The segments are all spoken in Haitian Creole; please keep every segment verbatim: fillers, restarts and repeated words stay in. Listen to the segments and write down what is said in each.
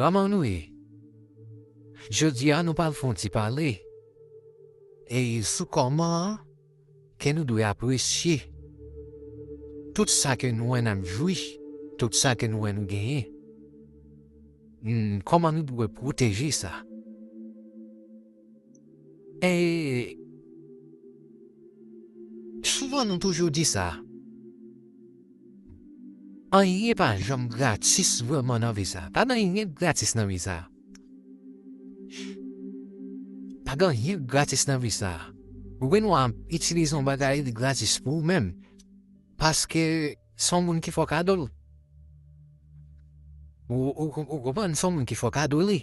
Kòman nou ye? Jodi a, nou pral fè yon ti pale e sou kòman ke nou dwe apresye tout sa ke nou wè n ap jwi, tout sa ke nou wè nou genyen. Hmm, kòman nou dwe pwoteje sa? E souvan nou toujou di sa, anyen pa janm gratis vrèman nan vi sa. Pa gen anyen gratis nan vi sa. Pa gen anyen gratis nan vi sa. Ou gen dwa itilize yon bagay li gratis pou ou menm. Paske se yon moun ki fè w kado l. Ou, ou, ou, ou konprann, se yon moun ki fè w kado li.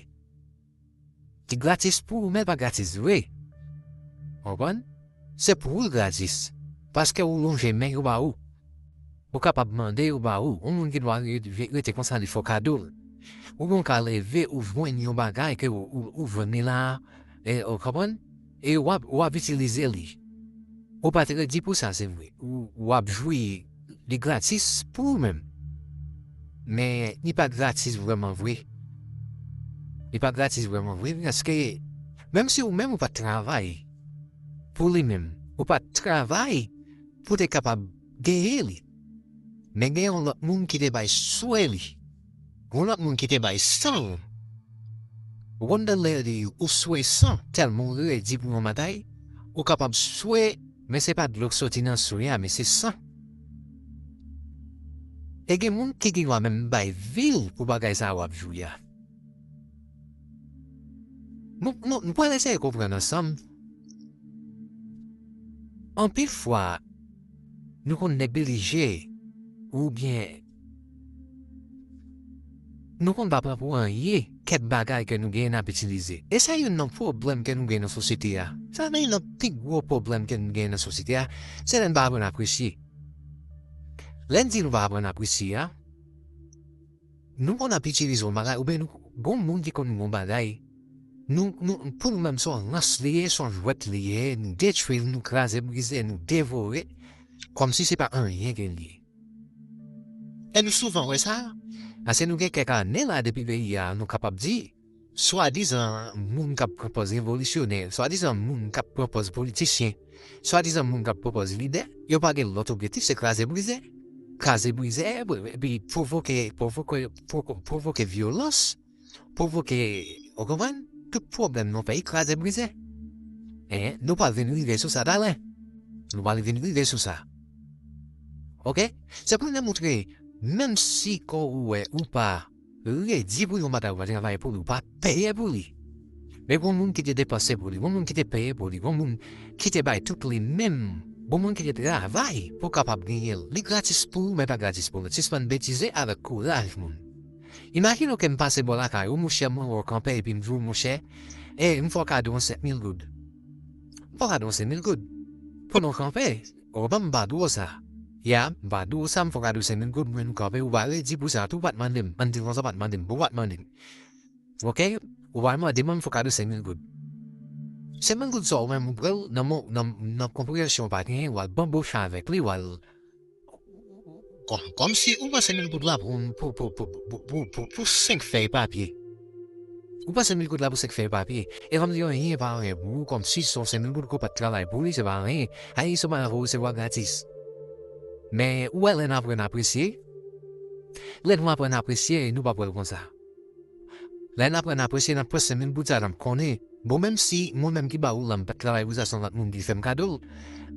Li gratis pou ou, men l pa gratis vre. Konprann? Se pou ou l gratis. Paske ou lonje men yo ba ou. Ou kapab mande yo ba ou. Yon moun gen dwa re-, re-, rete konsa li fè w kado l. Oubyen ou ka leve, ou jwenn yon bagay ke ou, ou, ou jwenn li la, e, ou konprann? E w ap, w ap itilize li. Ou pa t redi pou sa, se vre. Ou, w ap jwi li gratis pou ou menm. Men li pa gratis vrèman vre. Li pa gratis vrèman vre, paske menm si ou menm ou pa t travay pou li menm, ou pa t travay pou te kapab genyen li. Men gen yon lòt moun ki te bay swe li. Yon lòt moun ki te bay san l. Ou konn lè li ou swe san, tèlman ou redi pou yon batay, ou kapab swe, men se pa dlo k soti nan swe a, men se san. E gen moun ki gen dwa menm bay vi l pou bagay sa a w ap jwi a. Nou, nou, nou pral eseye konprann ansanm. Anpil fwa, nou konn neglije oubyen nou konn pa pran pou anyen kèk bagay ke nou genyen n ap itilize. E sa youn nan pwoblèm ke nou genyen nan sosyete a. Sa nan youn nan pi gwo pwoblèm ke nou genyen nan sosyete a, se lè n pa aprann apresye. Lè n di nou pa aprann apresye a, nou konn ap itilize yon bagay, oubyen nou, gon moun ki konn yon bagay, nou, nou, pou nou menm, se yon lans li ye, se yon jwèt li ye, nou detwi l, nou kraze brize, nou devore, kòmsi se pa anyen ke l ye. E nou souvan wè sa, paske nou gen kèk ane la depi peyi a, nou kapab di, swadizan moun k ap pran pòz revolisyonè, swadizan moun k ap pran pòz politisyen, swadizan moun k ap pran pòz lidè, yo pa gen lòt objektif, se kraze brize. Kraze brize, epi pwovoke, pwovoke, pwovo-, pwovoke vyolans, pwovoke, ou konprann? Tout pwoblèm nan peyi kraze brize. E nou pral vin rive sou sa talè. Nou pral vin rive sou sa. Oke? Se pou nou montre, menm si kò ou wè ou pa redi pou yon batay, ou pa travay pou li, ou pa peye pou li. Men gon moun ki te depanse pou li, gon moun ki te peye pou li, gon moun ki te bay tout li menm, gon moun ki te travay pou kapab genyen l. Li gratis pou ou, men pa gratis pou lòt. Sispann betize avèk kouraj moun. Imajine w ke m pase bò lakay ou, monchè, mwen wè w kanpe epi m di w, monchè, e m fè w kado yon senk mil goud. M fè w kado yon senk mil goud. Pandan w kanpe, ou konprann, m pa di w sa. Ya, m pa di w sa, m fè w kado senk mil goud, mwen nou kanpe, ou pa redi pou sa tou, ou pa t mande m. Ann di konsa, ou pa t mande m, ou pa t mande m. Oke? Ou pa mande m, m fè w kado senk mil goud. Senk mil goud sa ou menm ou pran l nan, nan, nan konpreyansyon ou pa genyen, w al banboche avèk li, w al Kòm, kòmsi ou pran senk mil goud la pou, pou, pou senk fèy papye. Ou pran senk mil goud la pou senk fèy papye. E kòmsi anyen pa anyen pou ou, kòmsi se yon senk mil goud ke w pa t travay pou li, se pa anyen. Anyen se yon bagay ke w resevwa gratis. Men, ou wè lè n aprann apresye, lè nou aprann apresye, nou p ap wè l konsa. Lè n aprann apresye, n ap pran senk mil goud sa, n ap konnen. Bon, menm si mwen menm ki ba ou l la, m pa t travay pou sa, se yon lòt moun ki fè m kado l.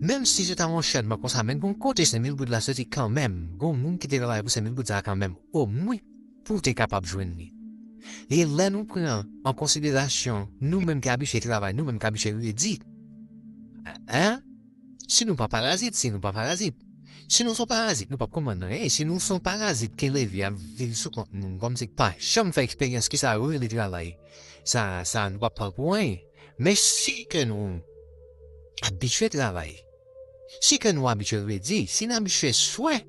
Menm si se ta yon chèn, mwen konsa, men gon kote senk mil goud la soti kanmenm. Gon moun ki te travay pou senk mil goud sa kanmenm, omwen, pou w te kapab jwenn li. E lè nou pran an konsiderasyon, nou menm ki abitye travay, nou menm ki abitye redi, en, si nou pa parazit, si nou pa parazit, si nou se yon parazit, nou p ap konprann anyen. Si nou se yon parazit ke leve ap viv sou kont nou, kòmsi k pa janm fè eksperyans kisa yo rele travay, sa, sa nou p ap pran pou anyen. Men si ke nou abitye travay, si ke nou abitye redi, si n abitye swe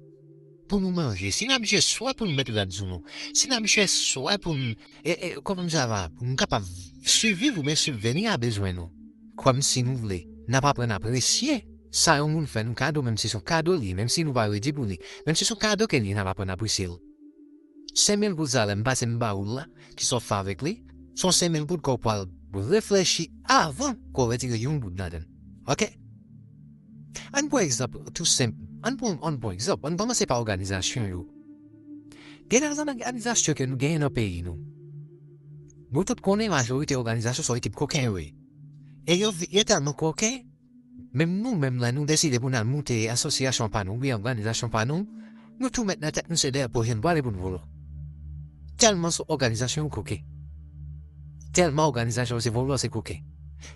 pou nou manje, si n abitye swe pou nou met rad sou nou, si n abitye swe pou n, e, e, kòman sa va, pou nou kapab siviv oubyen sibveni a bezwen nou, kòmsi nou vle, n ap aprann apresye sa yon moun fè nou kado, menm si se yon kado li ye, menm si nou pa redi pou li, menm si se yon kado ke li ye, n ap aprann apresye l. Senk mil goud sa la, m pase m ba ou l la, kisa w fè avèk li? Se yon senk mil goud ke w pral reflechi avan ke w retire yon goud ladan l. Oke? Ann pran egzanp tou senp. Ann pran, ann pran egzanp. Ann kòmanse pa òganizasyon yo. Gen de òganizasyon ke nou genyen nan peyi nou. Nou tout konnen majorite òganizasyon se yon ekip koken yo ye. E yo, yo tèlman koken, menm nou menm lè nou deside pou n al moute asosyasyon pa nou, oubyen òganizasyon pa nou, nou tou met nan tèt nou se dèyè pwochen nou prale pou n vòlò. Tèlman se òganizasyon yo koken. Tèlman òganizasyon yo se vòlò, se koken.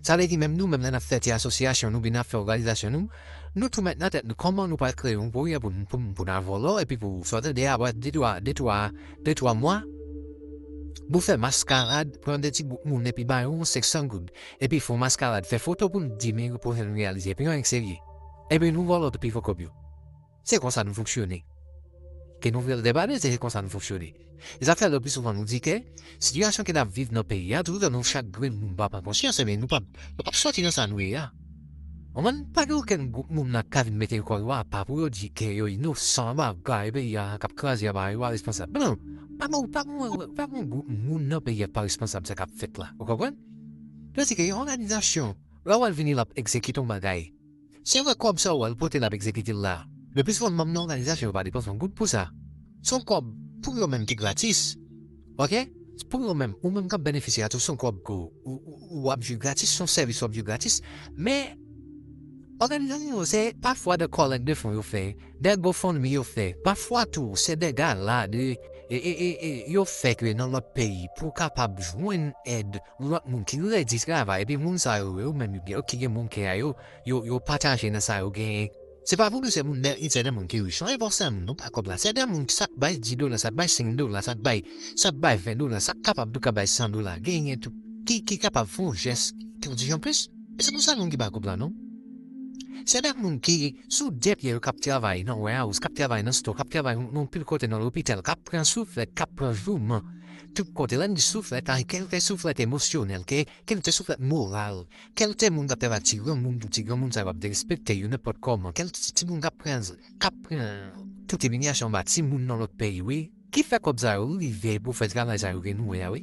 Sa vle di menm nou menm lè n ap fè ti asosyasyon nou, oubyen n ap fè òganizasyon nou, nou tou met nan tèt nou kòman nou pral kreye yon pwoyè pou, pou, pou n al vòlò, epi pou sa tande apre de twa, de twa, de twa mwa, pou fè maskarad, pran de ti gwoup moun epi ba yo yon senk san goud. Epi fè yon maskarad, fè foto pou n di men pwochen nou reyalize, epi nou annik serye. Epi nou vòlò tou pi fò kòb yo. Se konsa nou fonksyone. Ke nou vle l debade, se konsa nou fonksyone. E sa fè le pli souvan nou di ke sitiyasyon ke n ap viv nan peyi a, toutan nou chak grenn moun pa pran konsyans, ebyen nou p ap, nou p ap sòti nan sa nou ye a. Konprann? Pa gen okenn gwoup moun la k ka vin mete kò yo apa pou yo di ke yo inosan bagay peyi a k ap kraze a, ba yo pa responsab. Non, pa gen, pa gen, pa gen gwoup moun nan peyi a k pa responsab sa k ap fèt la. Ou konprann? Yo di ke yon òganizasyon, lè w al vini l ap egzekite yon bagay, se vre kòb sa w al pote l ap egzekite l la. Le pli souvan manm nan òganizasyon yo pa depanse yon goud pou sa. Se yon kòb pou yo menm ki gratis. Oke? Se pou yo menm, ou menm k ap benefisye a tou, se yon kòb ke w, ou, ou, ou ap jwi gratis, se yon sèvis w ap jwi gratis. Men, òganizasyon yo se pafwa de kòlèk de fon yo fè, de GoFundMe yo fè, pafwa tou se de gala, de, e, e, e, e, yo fè ke nan lòt peyi pou kapab jwenn èd lòt moun ki redi travay, epi moun sa yo, yo menm yo gen, ki gen moun kè a yo, yo, yo pataje nan sa yo genyen. Se pa pou nou se moun, se de moun ki rich, non, e pa se moun, non, pa kòb la. Se de moun ki sa k bay dis dola, sa k bay senk dola, sa k bay, sa k bay ven dola, sa k kapab tou ka bay san dola, genyen tou, ki, ki kapab fè yon jès, ki yon ti jan plis. E se pou sa nou ki ba kòb la, non? Se de moun ki sou de pye yo k ap travay nan warehouse, k ap travay nan store, k ap travay nan, nan pil kote nan lopital, k ap pran souflèt, k ap pran jouman. Tout kote, lè n di souflèt, a, kèlke souflèt emosyonèl, ke, kèlke souflèt moral, kèlke moun k ap travay ti granmoun, pou ti granmoun sa yo ap derespekte yo nenpòt kòman, kèlke ti, timoun k ap pran, k ap pran tout imilyasyon anba timoun nan lòt peyi, wi. Ki fè kòb sa yo rive pou fè travay sa yo ke nou wè a, wi.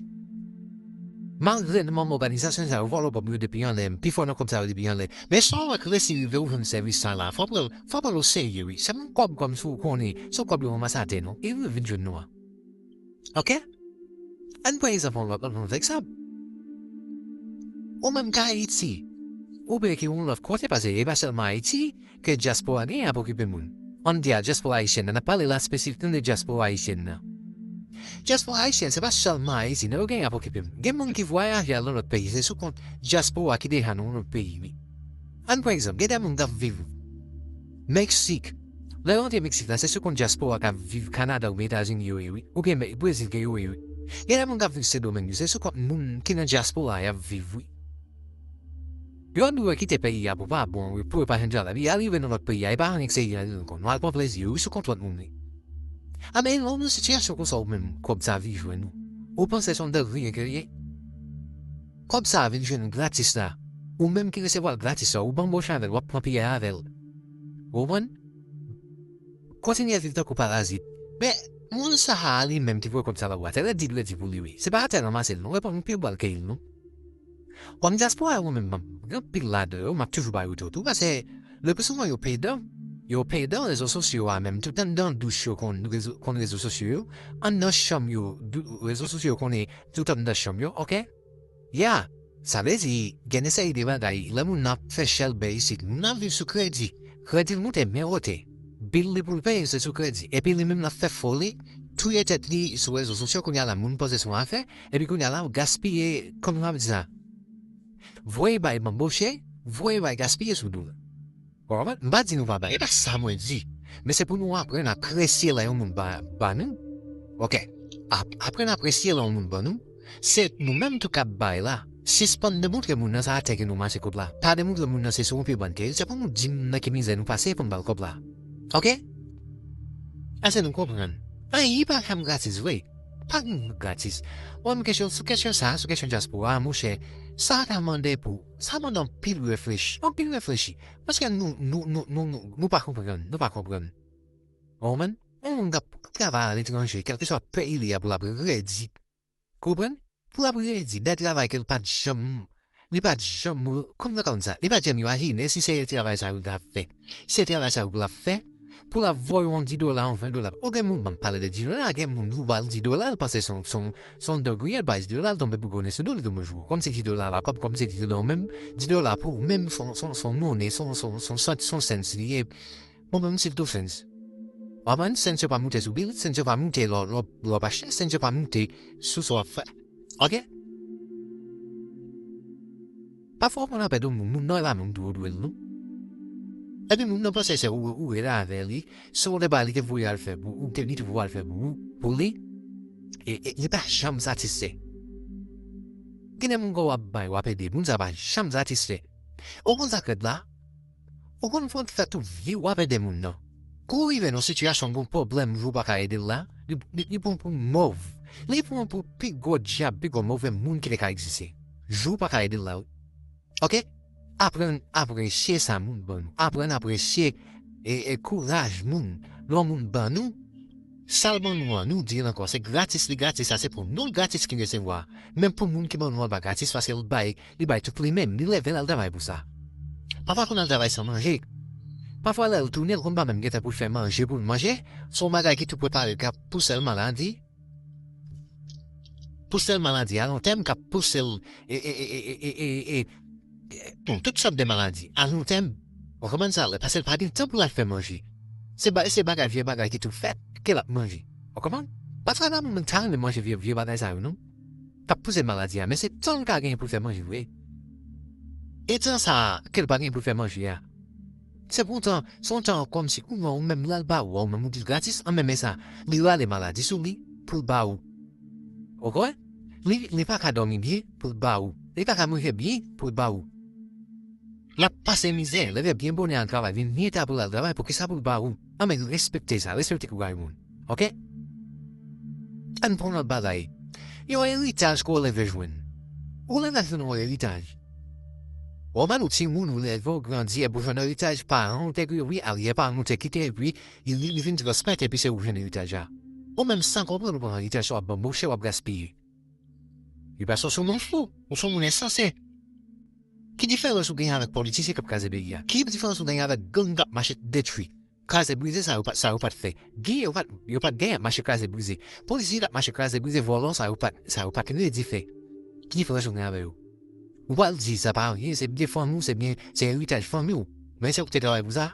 Malgre nan manm òganizasyon sa yo vòlò kòb yo depi anlè, pifò nan kòb sa yo depi anlè. Men sa w wè k resi rive ou jwenn sèvis sa la, fò pran, fò pran l oserye, wi. Se menm kòb kòmsi w konnen, se yon kòb yo ranmase atè, non. E rive vin jwenn nou a. Oke? Ann pran egzanp yon lòt, yon lòt egzanp. Ou menm k Ayiti, oubyen ki yon lòt kote, paske e pa sèlman Ayiti ke dyaspora genyen ap okipe moun. Ann di a dyaspora ayisyèn nan, n ap pale la espesifikman de dyaspora ayisyèn nan. Dyaspora ayisyèn, se pa sèlman Ayiti, non, yo genyen ap okipe moun. Gen moun ki vwayaje al nan lòt peyi, se sou kont dyaspora ki deja nan yon lòt peyi, wi. Ann pran egzanp, gen de moun k ap viv Meksik. Lè yo antre Meksik la, se sou kont dyaspora k ap viv Kanada oubyen Etazini yo ye, wi. Oubyen Brezil ke yo ye, wi. Gen de moun k ap viv Sendomeng, se sou kont moun ki nan dyaspora y ap viv, wi. Yo ap di w kite peyi a pou pa bon, wi, pou yo pa jwenn travay. Epi y al rive nan lòt peyi a, e pa annik se y al ankò. Nou al pran plezi yo, wi, sou kont lòt moun, wi. A, men lè w nan sitiyasyon konsa ou menm, kòb sa vin jwenn ou. Ou panse se yon dènye ke l ye? Kòb sa vin jwenn ou gratis la. Ou menm ki resevwa l gratis la, ou banboche avè l, w ap pran piyay avè l. Ou konprann? Kontinye viv tankou parazit. Men, moun sa a li menm ki voye kòb sa ba ou a, te redi l redi pou li, wi. Se pa atè l ranmase l, non. Reponn ou pye bal ke l, non. Kòm dyaspora yo menm, gen anpil ladan yo, m ap toujou ba yo tò tou, paske le pli souvan yo pedan. Yo pedan rezo sosyo a menm, tout anndan douch yo konn rezo, konn rezo sosyo yo, anndan chanm yo, dou, rezo sosyo yo konnen tout anndan chanm yo, oke? Ya, sa vle di, gen de seri de bagay, lè moun nan ap fè chèlbè isit, moun nan ap viv sou kredi. Kredi l moute, men wote. Bil li pou l peye, se sou kredi. Epi li menm l ap fè foli, touye tèt li sou rezo sosyo, kounye a la moun panse se yon afè, epi kounye a la ou gaspiye, kòman m ap di sa? Voye bay banboche, voye bay gaspiye sou do l. Ou konprann? M pa di nou pa bay, e pa sa mwen di. Men se pou nou aprann apresye lè yon moun ba, ba nou. Oke. Ap, aprann apresye lè yon moun ban nou. Se nou menm tou k ap bay la. Sispann demontre moun nan se atè ke nou mache kont la. Pa demontre moun nan se sou yon pye bann ke, se pou nou di moun nan ki mizè nou pase pou n ba l kòb la. Oke? Èske nou konprann? Anyen pa janm gratis vre. Pa gen gratis. Bon, kesyon, sou kesyon sa, sou kesyon dyaspora, monchè, sa ta mande pou, sa mande anpil reflechi, anpil reflechi. Paske nou, nou, nou, nou, nou, nou pa konprann, nou pa konprann. Ou konprann? Yon moun k ap, travay aletranje, kèlkeswa peyi li a, pou l ap redi. Konprann? Pou l ap redi de travay ke l pa t janm, li pa t janm, kòman, kòman sa, li pa t janm imajine si se travay sa yo l t ap fè. Si se travay sa yo l ap fè, pou l ap voye yon di dola, yon ven dola. Ou gen moun, ban m pale de di dola, gen moun ou ba l di dola, l panse se yon, se yon, se yon degre, l ba l di dola, l tonbe pou gwo nen sou do l, li tonbe jou. Kòmsi di dola la, kòm, kòmsi di dola ou menm, di dola pou ou menm, se yon, se yon, se yon monnen, se yon, se yon, se yon sent, se yon sens li ye. Bon, menm si l tou sens. W ap wè sens yo pa moute sou bil, sens yo pa moute lè w, lè w, lè w ap achte, sens yo pa moute sou sa w ap fè. Oke? Pafwa w konn ap pèdi moun, moun nan la menm tou ou dwe l non. Epi moun nan panse se ou, ou rele avè li, se yon deba li te voye al fè pou ou, te, li te voye al fè pou ou, pou li, e, e li pa janm satisfè. Gen de moun ke w ap bay, w ap ede, moun sa pa janm satisfè. Ou konn sa k rèd la? Ou konn fè tout vi w ap ede moun nan. Kou w rive nan sitiyasyon gon pwoblèm, jou w pa ka ede l la, li, li, li pran pou mòv. Li pran pou pi gwo dyab, pi gwo move moun ki te ka egziste. Jou w pa ka ede l la, wi. Oke? Aprann apresye sa moun ban nou. Aprann apresye e, e kouraj moun. Lè yon moun ban nou, sa l ban nou an, nou di l ankò, se gratis li gratis, sa se pou nou l gratis ki resevwa. Men pou moun ki ban nou an l pa gratis, paske l bay, li bay tout li menm, li leve l al travay pou sa. Pafwa konn al travay san manje. Pafwa lè l tounen, l konn pa menm gen tan pou l fè manje pou l manje. Se yon bagay ki tou prepare, k ap pouse l maladi. Pouse l maladi alontèm, k ap pouse l e, e, e, e, e, e, e, e, bon, tout sòt de maladi alontèm. Ou konprann sa, lè, paske l pa gen tan pou l al fè manje. Se ba-, se bagay, vye bagay ki tou fèt, ke l ap manje. Ou konprann? Pafwa nan moun ta renmen manje vye, vye bagay sa yo, non? K ap pouse maladi a, men se tan l ka genyen pou l fè manje vre. E tan sa a, ke l pa genyen pou l fè manje a, se pou tan, se yon tan kòmsi ou menm, ou menm l al ba ou, ou menm ou di l gratis, an menm sa, li rale maladi sou li pou l ba ou. Ou konprann? Li, li pa ka dòmi byen pou l ba ou. Li pa ka manje byen pou l ba ou. L ap pase mizè, leve byen bonè al travay, vin byen ta pou l al travay, pou ki sa pou l ba ou? An men respekte sa, respekte kouraj moun. Oke? Ann pran lòt bagay. Yon eritaj ke w leve jwenn. Ou leve jwenn yon eritaj. Ou ban ou timoun, ou leve w grandi, epi w jwenn eritaj paran w te, wi, aryè paran w te kite, epi li, li, li vin transmèt, epi se ou jwenn eritaj la. Ou menm san konprann ou pran eritaj sa w ap banboche, w ap gaspiye. Li pa sòse w non fou, ou se yon moun ensanse. Ki diferans ou genyen avèk politisyen k ap kraze peyi a? Ki diferans ou genyen avèk gang k ap mache detwi? Kraze brize sa yo pa, sa yo pa t fè. Gen yo pa t, yo pa t gen ap mache kraze brize. Polis ki t ap mache kraze brize, vòlò sa yo pa t, sa yo pa t redi fè. Ki diferans ou gen avè yo? Ou pral di sa pa anyen, se byen fanmi w, se byen, se eritaj fanmi w. Men se ou ki te travay pou sa.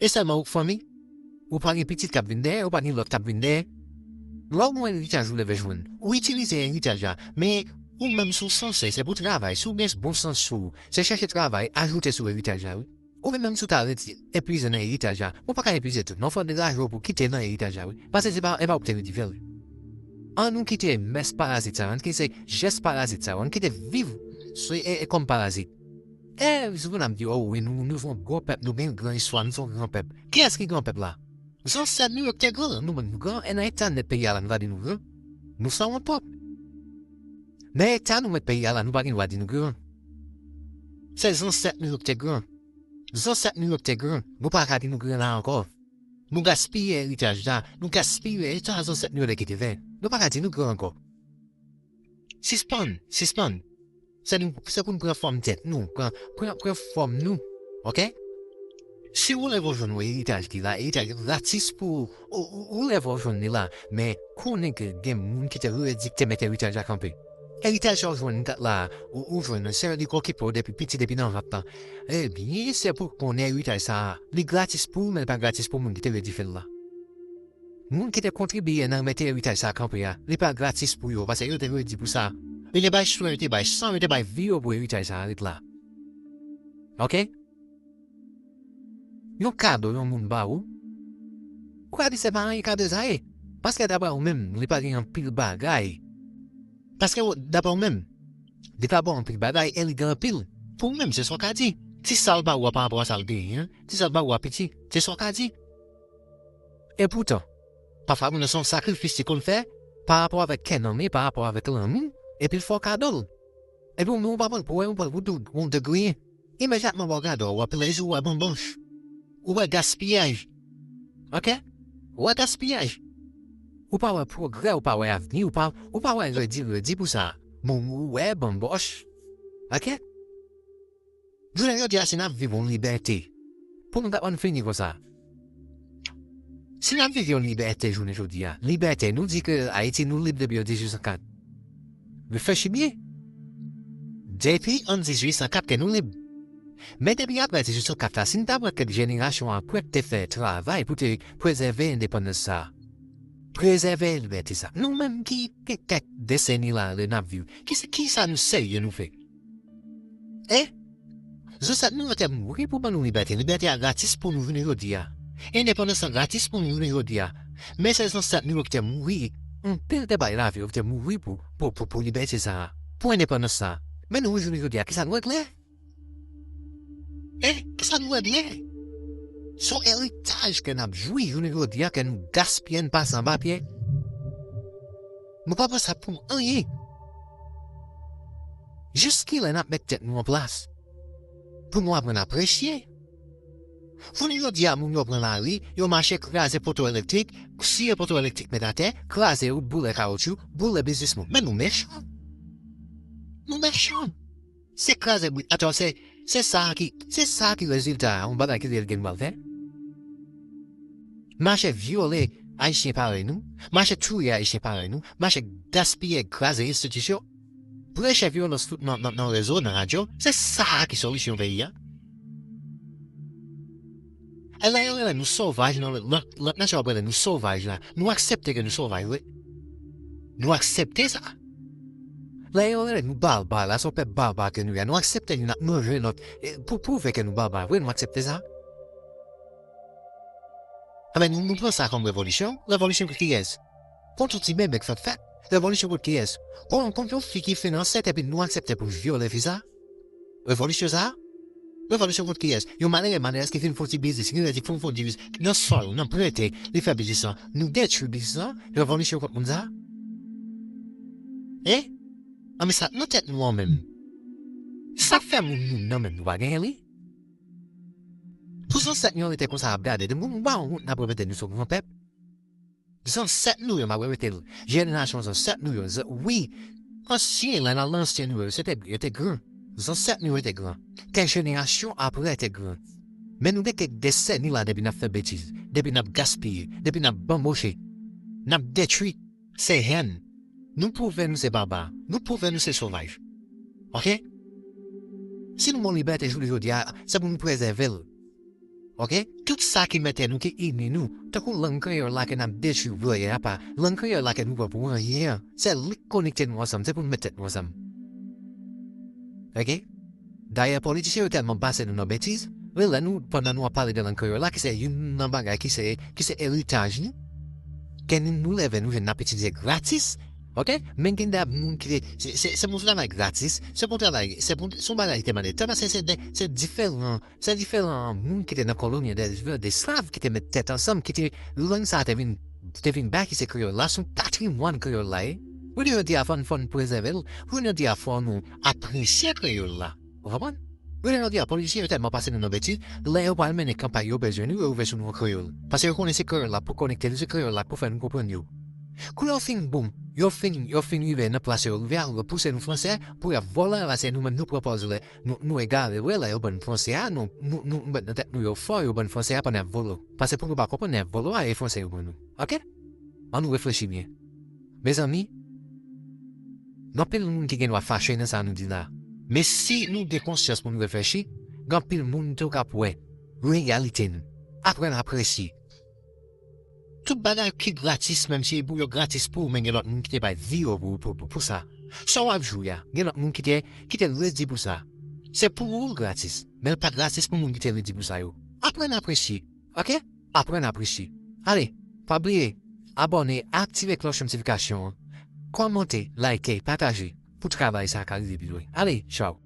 E sèlman ou k fanmi? Ou pa gen pitit k ap vin dèyè, ou pa gen lòt k ap vin dèyè. Lè w gen yon eritaj ou leve jwenn, ou itilize eritaj la, men ou menm si w sanse, se pou travay, si w gen bon sans sou ou, se chèche travay, ajoute sou eritaj la, wi. Ou menm, menm si w ta rete epuize nan eritaj la, ou pa ka epuize tout non, fò w degaje w pou w kite nan eritaj la, wi. Paske se pa, e pa ou ki te redi fè l. Ann nou kite mès parazit sa yo, ann kite jès parazit sa yo, ann kite viv sou, e, e, kòm parazit. E, souvan n ap di, o, wi, nou, nou se yon gwo pèp, nou gen gran istwa, nou se yon gran pèp. Kiyès ki gran pèp la? Zansèt nou yo ki te gran, nou menm nou gran, e nan eta n mèt peyi a la, nou va di nou gran. Nou se yon pèp. Nan eta nou mèt peyi a la, nou pa gen dwa di nou gran. Se zansèt nou yo ki te gran. Zansèt nou yo ki te gran, nou pa ka di nou gran la ankò. Nou gaspiye eritaj la, nou gaspiye eta zansèt nou yo te kite fè. Nou pa ka di nou gran ankò. Sispann, sispann. Se nou, se pou n pran fòm tèt nou, pran, pran, pran fòm nou. Oke? Si ou leve w jwenn yon eritaj ki la, eritaj gratis pou ou, ou, ou, ou leve w jwenn li la, men konnen ke gen moun ki te redi, ki te mete eritaj la kanpe. Eritaj sa w jwenn la, ou, ou jwenn nan seri ki okipe w depi piti, depi nan vant lan. Ebyen, se pou konnen eritaj sa a, li gratis pou ou, men li pa gratis pou moun ki te redi fè l la. Moun ki te kontribye nan mete eritaj sa a kanpe a, li pa gratis pou yo, paske yo te redi pou sa. Yo te bay swen, yo te bay san, yo te bay vi yo pou eritaj sa a ret la. Oke? Yon kado yon moun ba ou, ou ka di se pa anyen kado sa ye. Paske daprè ou menm, li pa gen anpil bagay. Paske w, daprè ou menm, li pa ba w anpil bagay e li gen anpil. Pou ou menm, se sa w ka di. Ti sa l ba ou a pa rapò a sa l genyen an, ti sa l ba ou a piti, se sa w ka di. Epoutan, pafwa moun nan se yon sakrifis li konn fè pa rapò avèk kè nan men, pa rapò avèk lanmou, epi l fè w kado l. Epi ou menm ou pa pran l pou wè, ou pran l pou dou, ou te griyen. Imedyatman w ap gade, w ap plezi, w ap anbòch. Ou wè gaspiyaj. Oke? Ou wè gaspiyaj. Ou pa wè pwogrè, ou pa wè avni, ou pa, ou pa wè redi, redi pou sa. Bon, ou wè banbòch. Ok? Jounen jodi a, si n ap viv yon libète, pou nou ta konn fini konsa. Si n ap viv yon libète jounen jodi a, libète, nou di ke Ayiti nou lib depi an dizuit san kat. Reflechi byen. Depi an dizuit san kat ke nou lib. Men depi apre dizuit san kat la, si n ta pran kèk jenerasyon apre k te fè travay pou te prezève endepandans sa a, prezève libète sa a, nou menm ki gen kèk deseni la, lè n ap viv, ki, ki sa nou serye nou fè? E? Zansèt nou yo te mouri pou ban nou libète. Libète a gratis pou nou jounen jodi a. Endepandans lan gratis pou nou jounen jodi a. Men se zansèt nou yo ki te mouri. Anpil te bay lavi yo, ki te mouri pou, pou, pou, pou libète sa a, pou endepandans sa a. Men nou jounen jodi a, kisa nou regle? E? Kisa nou regle? Se yon eritaj ke n ap jwi jounen jodi a, ke nou gaspiye, n pase anba pye. Nou pa pran sa pou anyen. Jiskilè n ap met tèt nou an plas pou nou aprann apresye? Jounen jodi a, moun yo pran lari, yo mache kraze poto elektrik, siye poto elektrik met atè, kraze wout, boule kawotchou, boule biznis moun. Men nou mechan. Nou mechan. Se kraze bri-, atò, se, se sa ki, se sa ki rezilta a, yon bagay ki rele gen mal fè. Mache vyole Ayisyen parèy nou, mache touye Ayisyen parèy nou, mache gaspiye, kraze enstitisyon, preche vyolans tout nan, nan, nan rezo, nan radyo, se sa ki solisyon peyi a. E lè yo rele nou sovaj, nan lòt, lòt nasyon ap rele nou sovaj la, nou aksepte ke nou sovaj, wi. Nou aksepte sa. Lè yo rele nou baba, la, se yon pèp baba ke nou ye, nou aksepte nou, n ap manje lòt, e, pou pwouve ke nou baba, wi, nou aksepte sa. Enben, nou, nou pran sa kòm revolisyon. Revolisyon kont kiyès? Kont yon ti bebe k fèk fèt. Revolisyon kont kiyès? Kont, kont yon fi ki fin ansent epi nou aksepte pou vyole fi sa? Revolisyon sa? Revolisyon kont kiyès? Yon malere, malerèz ki fin fè yon ti biznis, ki redi pou fè yon biznis nan sòl, nan prete, li fè biznis lan. Nou detwi biznis lan, revolisyon kont moun sa? E? Anben sa nan tèt nou an menm. Sa k fè moun, moun nan menm nou pa genyen li? Pou zansèt nou yo rete konsa ap gade, de moun ba yon wont n ap repete nou se yon gran pèp. Zansèt nou yo, m ap repete l. Jenerasyon zansèt nou yo, zan-, wi, ansyen, lè nan lansyen nou yo, se te, yo te gran. Zansèt nou yo te gran. Kèk jenerasyon apre te gran. Men nou gen kèk deseni la depi n ap fè betiz, depi n ap gaspiye, depi n ap banboche, n ap detwi. Se hèn. Nou pwouve nou se baba. Nou pwouve nou se sovaj. Ok? Si nou gen libète jounen jodi a, se pou nou prezève l. Ok? Tout sa ki mete nou, ki ini nou, tankou lang kreyòl la ke n ap detwi, voye apa, lang kreyòl la ke nou pran pou anyen an, se li k konekte nou ansanm, se pou nou met tèt nou ansanm. Ok? Dayè, politisyen yo tèlman pase nou nan betiz, men lè nou, pandan nou ap pale de lang kreyòl la, ki se youn nan bagay ki se, ki se eritaj nou, ke nou, nou leve nou jwenn n ap itilize gratis, ok? Men gen de moun ki te, se, se, se yon travay gratis, se pou travay, se pou, se yon bagay ki te mande tan, paske se de, se diferan, se diferan moun ki te nan koloni, de, de esklav ki te met tèt ansanm, ki te, lang sa a te vin, te vin bay ki se kreyòl la, se yon patrimwàn kreyòl la ye. Jounen jodi a, fò n, fò n prezève l. Jounen jodi a, fò nou apresye kreyòl la. Ou konprann? Jounen jodi a, politisyen yo tèlman pase nou nan betiz, lè yo pral mennen kanpay, yo bezwen nou, yo ouvè sou nou an kreyòl. Paske yo konnen se kreyòl la pou konekte nou, se kreyòl la pou fè nou konprann yo. Kou yo fin bon, yo fin, yo fin rive nan plas yo rive a, yo pouse nou franse, pou y ap vòlò, paske nou menm nou pran pòz lè nou, nou egare, wi, lè yo ban n franse a, nou, nou, nou met nan tèt nou yo fò, yo ban n franse a pandan y ap vòlò. Paske pou nou pa konprann, y ap vòlò a, e franse yo ban nou. Ok? Ann nou reflechi byen. Mezanmi, gen anpil moun ki gen dwa fache nan sa nou di la. Men si nou gen konsyans pou nou reflechi, gen anpil moun tou k ap wè reyalite nou. Aprann apresye. Tout bagay ki gratis, menm si pou yo gratis pou ou, men gen lòt moun ki te bay vi yo pou, pou, pou, pou sa. Sa w ap jwi a, gen lòt moun ki te, ki te redi pou sa. Se pou ou l gratis, men l pa gratis pou moun ki te redi pou sa yo. Aprann apresye, ok? Aprann apresye. Ale, pa bliye, abòne, aktive klòch notifikasyon an, kòmante, like, pataje, pou travay sa a ka rive pi lwen. Ale, tchaw!